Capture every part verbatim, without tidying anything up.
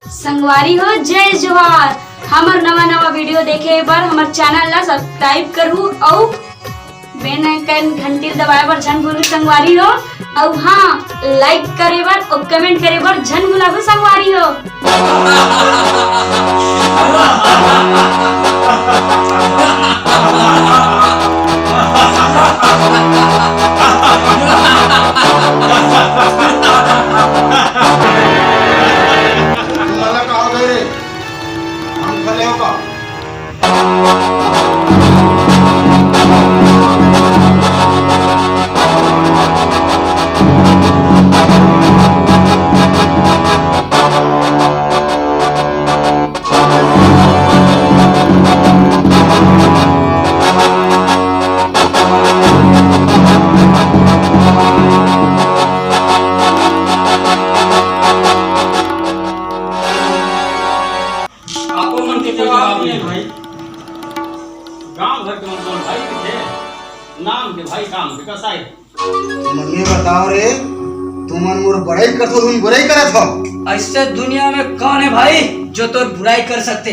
संगवारी हो, जय जोहार। हमर नवा नवा वीडियो देखे बर हमर चैनल ला सब्सक्राइब करहू अउ बेल आइकन घंटी दबाए बर झन भूलू संगवारी हो। अउ हाँ, लाइक करे बर अउ कमेंट करे बर झन भुलाहू संगवारी हो। तुम्हाला का हो गए रे? हम खले हो का? आपो मन के कोई जवाब नहीं भाई। गांव घर के मन भाई के थे, नाम के भाई काम के कसाई। तुमन ये बताओ रे, तुमन मोर बड़ाई करथो, तुम बुराई करत हो? ऐसे दुनिया में कौन है भाई जो तोर बुराई कर सकते?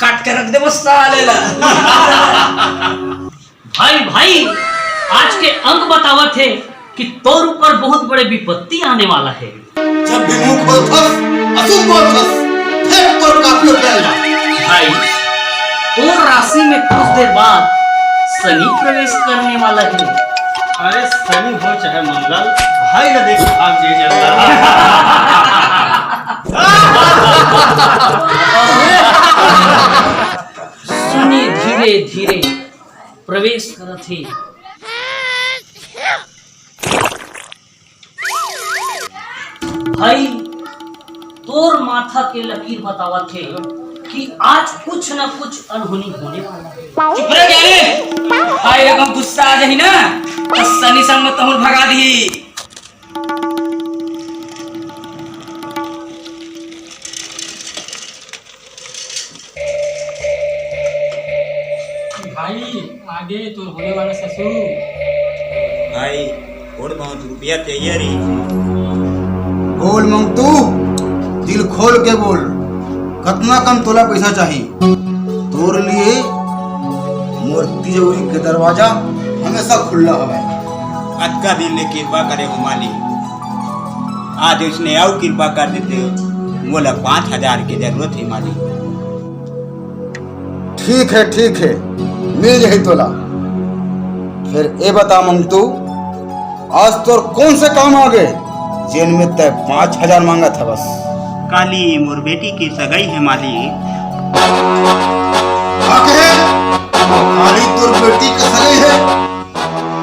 काट के रख दे वो साले ला। भाई, भाई, आज के अंक बतावत हे कि तोर ऊपर बहुत बड़े विपत्ति आने वाला है। जब भी मुंह खोलथस, अशुभ बोलथस, फेंक तोर कापियों के अंदर। भाई, तोर राशि में कुछ देर बाद शनि प्रवेश करने वाला है। अरे, शनि हो चाहे मंगल, भाई ने देख भाग जे जल्दा। शनि धीरे धीरे प्रवेश करत हे। भाई, तोर माथा के लकीर बतावत हे कि आज कुछ न कुछ अनहोनी होने वाला है। चुप रह जाने। भाई, अगर गुस्सा आ जाही ना, तो शनि संग में तहुल भगा दी। भाई, आगे तोर होने वाला ससुर। भाई, थोड़ बहुत रुपया चाहिए रे। बोल मंगतू, दिल खोल के बोल, कतना कन तोला पैसा चाही? तोर लिए मोर तिजोरी के दरवाजा हमेशा खुला हवय। अतका दिन ले कृपा करे हो मालिक, आज उसने अउ कृपा कर देते, मोला पाँच हजार के जरूरत हे मालिक। ठीक है, ठीक है, मिल जाही तोला। फिर ए बता मंगतू, आज तोर कौन से काम आ गए, जेन में तय पाँच हजार मांगत हवस? काली मोर बेटी के सगाई है मालिक। का कहे? काली तोर बेटी के सगाई है?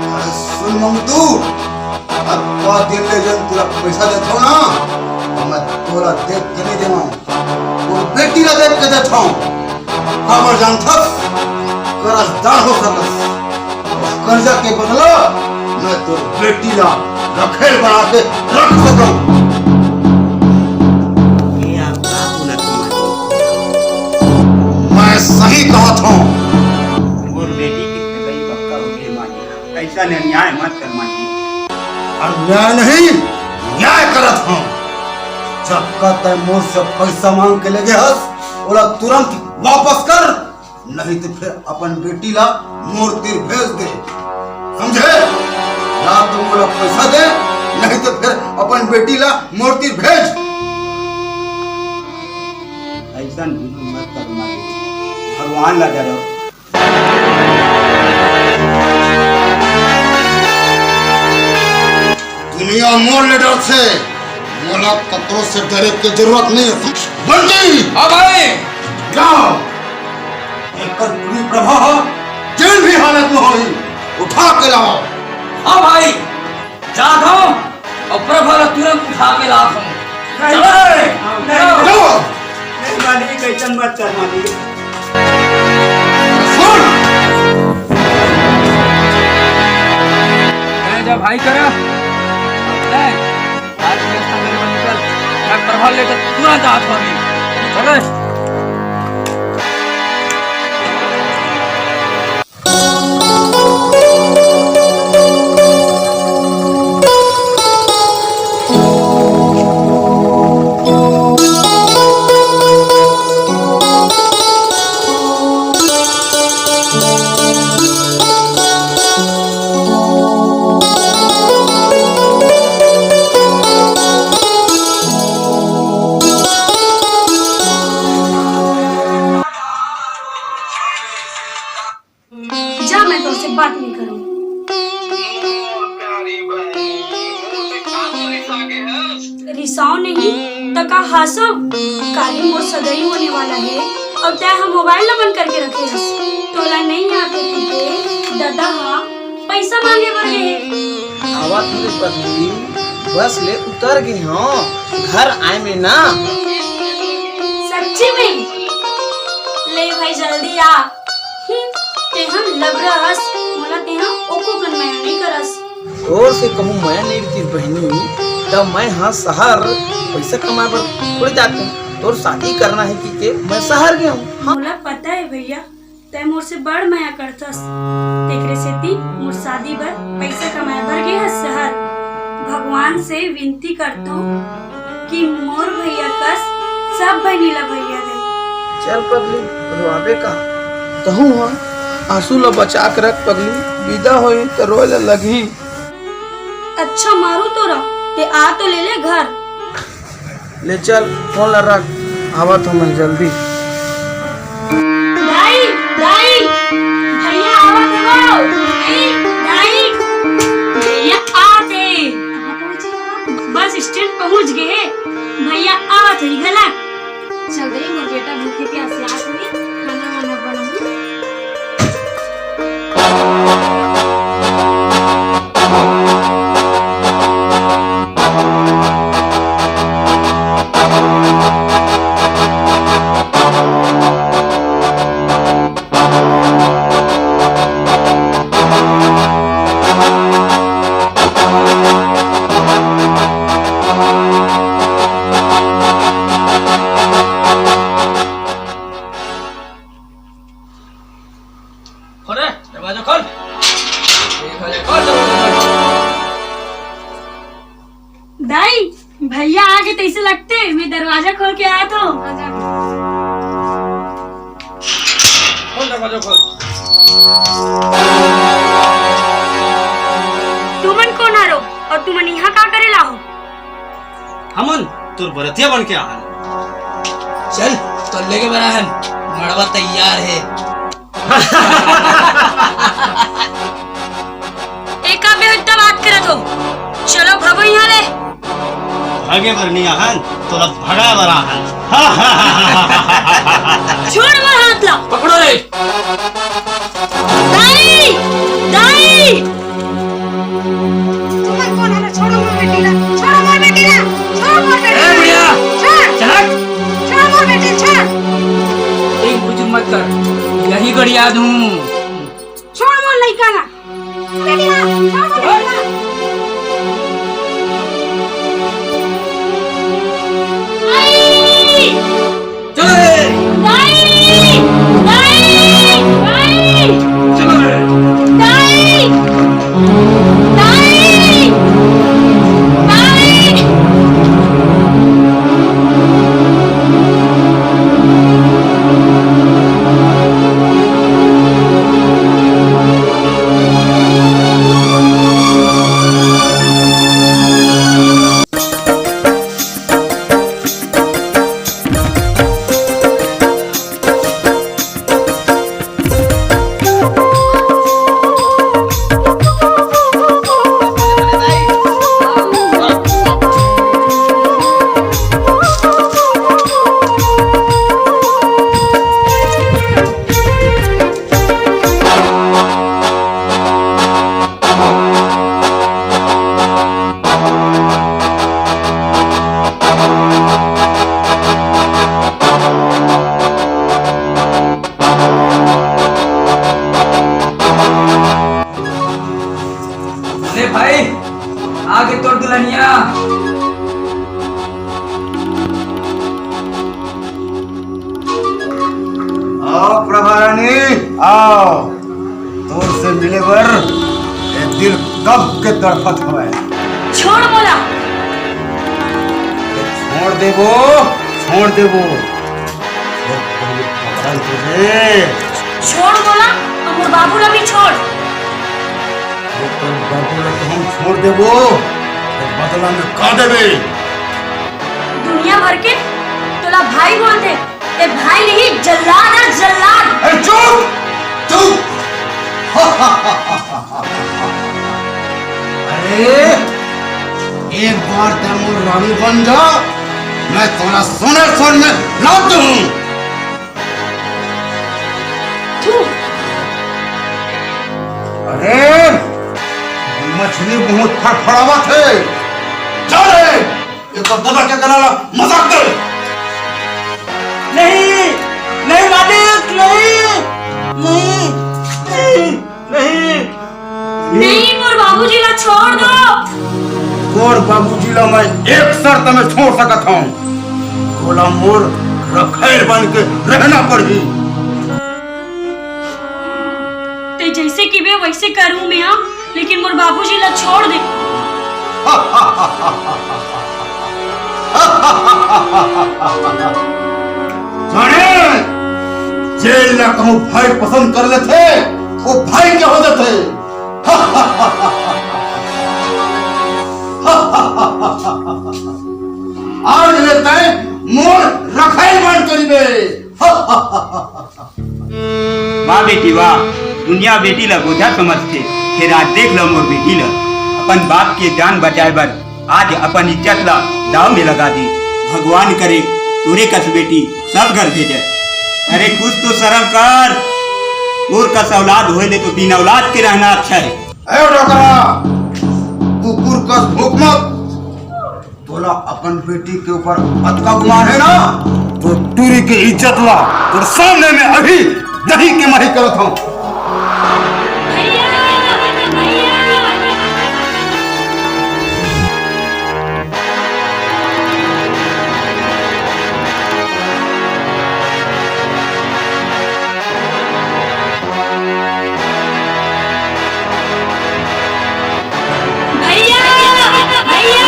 अरे सुन मंगतू, अतका दिन ले जन तोला पैसा देथव ना, त मैं तोला देख के नहीं देवंव। मोर बेटी ला देख के देथंव। काबर जानथस? करजदार हो सकस। अउ करजा के बदला मैं तोर बेटी ला रखेल बना के रख सकंव। ये आप का बोलत हो मालिक? मैं सही कहत हंव। मोर बेटी के सगाई पक्का हो गे मालिक। अइसन अन्याय मत कर मालिक। अन्याय नहीं, न्याय करत हंव। जतका तैं मोर से पैसा मांग के लेगे हस, ओला तुरंत वापस कर, नहीं तो फिर अपन बेटी ला मोर तीर भेज दे, समझे? या तो मोला पैसा दे, नहीं तो फिर अपन बेटी ला मोर तीर भेज। अइसन जुलुम मत कर मालिक, भगवान ला डरो। दुनिया मोर ले डरथे, मोला ककरो से डरे के जरूरत नहीं है। बंटी! हाँ भाई। जाओ, एकर पूरी प्रभा ह, जेन भी हालत में होही, उठा के लाओ। हाँ भाई, जात हंव अउ प्रभा ला तुरंत उठा के लात हंव। नहीं, चलो रे। नहीं, चलो। नहीं, मालिक, अइसन मत कर, मालिक। सुन! मैं जा भाई करा। नहीं, आज के संग में निकल। मैं प्रभा लेके तुरंत जात हंव अभी। चलो। का हासो, काली मोर सगाई होने वाला हे, अउ तैं ह मोबाइल ला बंद करके रखे हस। तोला नइ आत हे कि ददा ह पैसा मांगे बर गे हे। आवत हँव रे पगली, बस ले उतर गे हँव, घर आए में ना। सच्ची में? ले भाई जल्दी आ। हम्म, तेहा लबरा हस, मोला तेहा ओको कन मया नइ करस। तोर से कहूँ मया नइ रहितिस बहिनी, त मैं ह सहर पइसा कमाए बर थोड़े जातेंव। तोर शादी करना हे कहिके मैं सहर गे हँव। हाँ। मोला पता हे भइया, तैं मोर से बड़ मया करथस, तेकरे सेती मोर शादी बर पइसा कमाए बर गे हस सहर। भगवान से विनती करथँव कि मोर भइया कस सब बहिनी ला भइया दे। चल पगली, रोआबे का? तहूँ ह आंसू ल बचा के रख पगली, विदा होही त रोए ल लगही। अच्छा मारू तोरा, ते आ तो ले ले घर। ले चल, फोन ल रख, आवत हँव मैं जल्दी। दाई, दाई, भइया आवत हे वो। दाई, दाई, भइया आवत हे। बस स्टैंड पहुँच गे हे, भइया आवत हे घलक। चल दई, मोर बेटा भूखे प्यासे आत होही, खाना वाना बनाहूँ। खोल रे, दरवाजा खोल। खोल दरवाजा, खोल। दाई, भइया आगे तइसे लगथे, मैं दरवाजा खोल के आत हँव। खोल दरवाजा, खोल। तुमन कोन हरो अउ तुमन इहाँ का करे ला हो? हमन तोर बरतिया बन के आहन। चल, तोर लेगे बर आहन, मड़वा तैयार हे। एका बेहुदा बात करत हो, चलो भगो इहाँ ले। भागे बर नइ आहन, तोला भगाए बर आहन। छोड़ मोर हाथ ला। पकड़ो रे। दाई, दाई। तुमन कोन हरो? छोड़ो मोर बेटी ला, छोड़ो मोर बेटी ला, छोड़ मोर बेटी ला। ए बुढ़िया, छोड़। चल हट। छोड़ मोर बेटी, छोड़। एक बुजुर्ग मत कर, यही गड़िया दूँ। छोड़ मोर लइका ला। बेटी ला, छोड़ मोर बेटी ला। आई। चलो रे। दाई! दाई! दाई! चलो रे। दाई! दाई! दाई! ले भाई, आगे तोर दुल्हनिया। आओ प्रभा रानी, आओ। तोर से मिले बर ये दिल कब के तड़पत हवय। छोड़ मोला। छोड़ देबो, छोड़ देबो। छोड़ देबो, पकड़न तुझे। छोड़ मोला, अउ मोर बाबू ला भी छोड़। अरे तोर बाबू ला तो हम छोड़ देबो, तो बदला में का देबे? दुनिया भर के तोला भाई बोलथे, ए भाई नहीं, जल्लाद है, जल्लाद। अरे चुप, चुप। अरे, एक बार तैं मोर रानी बन जा, मैं तोला सोने सोन में लाद दूं। अरे, मछली बहुत फड़फड़ावत हे। जा रे, ये तो ददा के गला ला मजाक दे। नहीं, नहीं मालिक, नहीं, नहीं, नहीं। नहीं, मोर बाबूजी ला छोड़ दो। तोर बाबूजी ला मैं एक शर्त में छोड़ सकत हूँ। तोला मोर रखैल बन के रहना पड़ही। ते जैसे किबे वैसे करूँ मैं, हाँ, लेकिन मोर बाबूजी ला छोड़ दे। जाने, जेन ला कहूँ भाई पसंद कर लेथे, वो भाई के हो जाथे। आज ले तैं मोर रखैल बन करिबे। वाह बेटी वाह, दुनिया बेटी ला बोझा समझथे, फेर आज देख लो मोर बेटी ला, अपन बाप के जान बचाए बर आज अपन इज्जत ला दाव में लगा दी। भगवान करे तोरे कस बेटी सब घर भेजे। अरे कुछ तो शर्म कर, तोर कस औलाद होए ले तो बिन औलाद के रहना अच्छा है। ए डोकरा, कुकुर कस भूख मत। तोला अपन बेटी के ऊपर अतका गुमान है ना, तो टूरी के इज्जत ला तोर सामने में अभी दही के मही करत हूँ। भैया, भैया।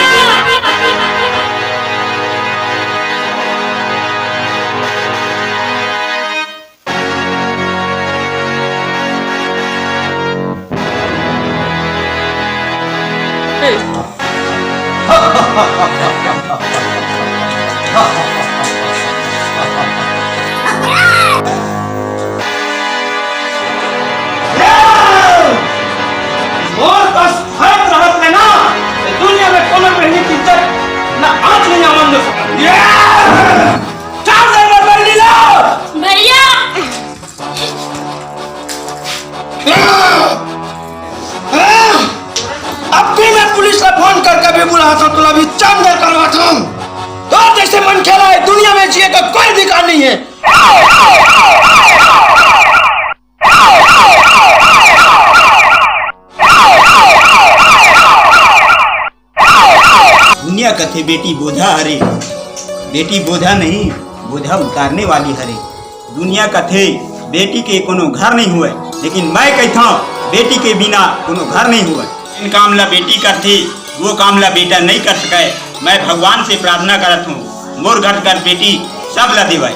मोर पास फायदा रहत है ना, तो दुनिया में कोनो बहनी की इज्जत ना आँच नहीं आवन दे सकत। चार दे मोर बहनी ला। भैया। अब भी मैं पुलिस ला फोन कर कभी बुलाता हूँ, तो अभी चांदर करवाता हूँ। तो जैसे मन खेला है, दुनिया में जिए का कोई अधिकार नहीं है। दुनिया कथे बेटी बोझा हरे, बेटी बोझा नहीं, बोझा उतारने वाली हरे। दुनिया कथे बेटी के कोनो घर नहीं हुए, लेकिन मैं कहता हूँ बेटी के बिना कोनो घर नहीं हुए। इन काम ला बेटी करथे, वो काम ला बेटा नहीं कर सके। मैं भगवान से प्रार्थना करत हूँ, मोर घर कर बेटी सब ला देवाए।